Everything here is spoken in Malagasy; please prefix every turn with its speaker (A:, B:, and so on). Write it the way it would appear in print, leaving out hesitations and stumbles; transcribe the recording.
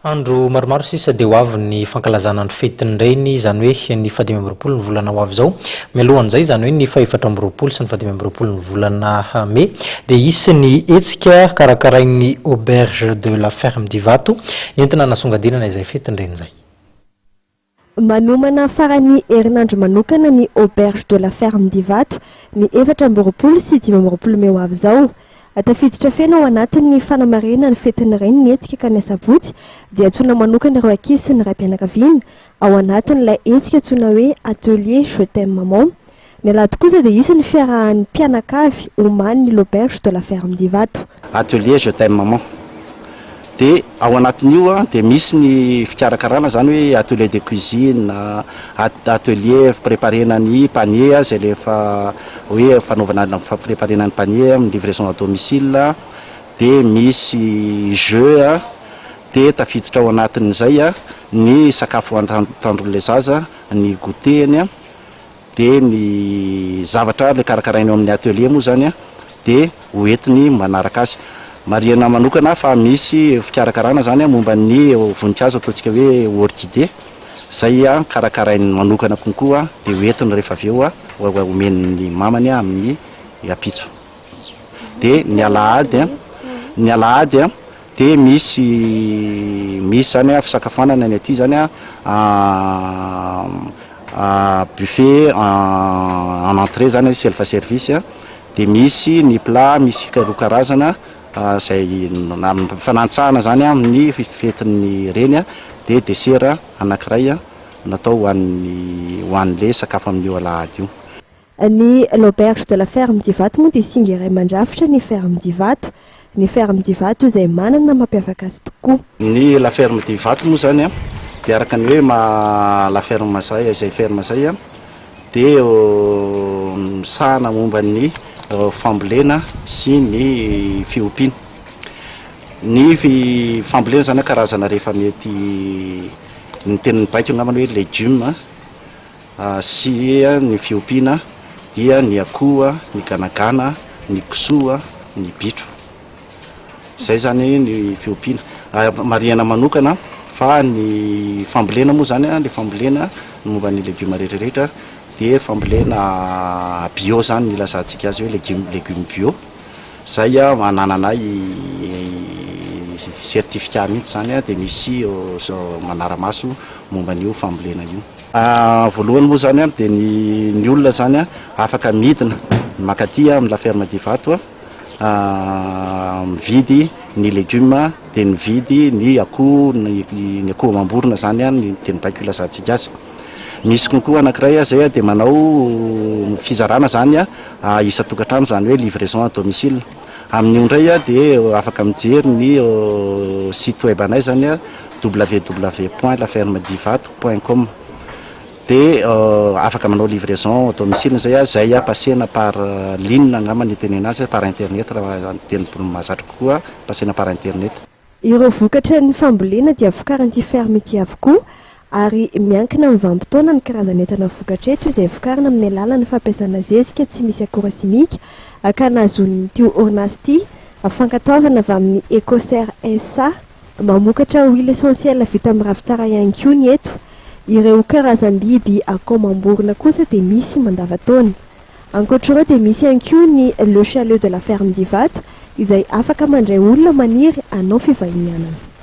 A: Andro maromaro sisa dia ho avy ny fankalazana ny fetin'ny reny, izany hoe ny faha-25 ny volana ho avy izao. Mialohan'izay, izany hoe ny faha-24 sy ny faha-25 ny volana mey, dia hisy ny hetsika karakarain'ny Auberge de la Ferme d'Ivato entina hanasongadinana izay fetin'ny reny izay.
B: Manomana faran'ny herinandro manokana ny Auberge de la Ferme d'Ivato ny 24 sy 25 mey ho avy izao. Tafiditra feno ao anatin'ny fanamarihana ny fetin'ny reny ny hetsika ka ny asabotsy dia antsoina manokana ireo ankizy sy ny raim-pianakaviana ao anatin'ilay hetsika antsoina hoe Atelier Je t'aime maman. Ny alahady kosa dia hisy ny fiarahan'ny mpianakavy omanin'ny l'Auberge de la Ferme d'Ivato.
C: Atelier Je t'aime maman dia ao anatin'io dia misy ny fikarakarana zany hoe atelier de cuisine, atelier préparena ny panier zay lefa hoe fanaovana préparena ny panier amin'ny livraison à domicile, dia misy jeu, dia tafiditra ao anatin'izay ny sakafo antoandron'ilay zaza, ny goûter-ny, dia ny zavatra le karakaraina eo amin'ny atelier moa zany dia hoentiny manaraka azy. Marihana manokana fa misy fikarakarana zany momba ny voninkazo ataontsika hoe orchidée zay karakarainy manokana konkoa, dia hoentiny rehefa avy eo omen'ny mamany amin'ny ampitso. Dia ny alahady dia misy zany fisakafoanana ny aty zany, buffet en entrée zany, self service, dia misy ny plat, misy roa karazana zay fanantsahana zany amin'ny fetin'ny reny, dia dessert anankiray natao hoan'ny hoan'le sakafo amin'io alahady io.
B: Ny l'Auberge de la Ferme d'Ivato moa dia singa iray mandrafitra ny Ferme d'Ivato. Ny Ferme d'Ivato izay manana mampiavaka azy tokoa.
C: Ny La Ferme d'Ivato moa zany dia araka ny hoe ma la ferme zay izay ferme zay dia misahana momba ny fambolena sy ny fiompiana. Ny fambolena zany karazana rehefa mety ny tenin'ny baiko angambany hoe légume, sy ny fiompiana dia ny akoho, ny ganagana, ny kisoa, ny bitro zay zany ny fiompiana. Marihana manokana fa ny fambolena moa zany le fambolena momba ny légume rehetrarehetra dia fambolena bio zany ny ilazantsika azy hoe légume bio zay anananay certificat mihitsy zany, dia misy manara-maso momba an'io fambolena io. Voalohany moa zany dia ny olona zany afaka midina makaty amin'ny La Ferme d'Ivato, mividy ny légume, dia mividy ny akoho, ny akoho amam-borona zany ny teny baiko ilazantsika azy. Misy konkoa anankiray zay dia manao fizarana zany isan-tokantrano, zany hoe livraison à domicile. Amin'io indray dia afaka mijery ny site web anay zany, www.lafermedivato.com, dia afaka manao livraison à domicile zay pasena par ligne angamba ny tenena azy, par internet raha teny mahazatra kokoa, pasena par internet.
B: Ireo vokatra ny fambolena dia vokarin'ity ferme ity avokoa ary miankina amin'ny vanim-potoana ny karazan'entana vokatra eto izay vokarina amin'ny alalan'ny fampiasana zezika tsy misy akora simika ka nahazoan'ity orinasa ity fankatoavana avy amin'ny Ecocer SA. Mamokatra huile essentielle vita amin'ny ravintsara ihany koa ny eto. Ireo karazam-biby akoho amam-borona kosa dia misy mandavantaona. Ankoatr'ireo dia misy ihany koa ny Le Chalet de la Ferme d'Ivato izay afaka mandray olona maniry hanao fivahinianana.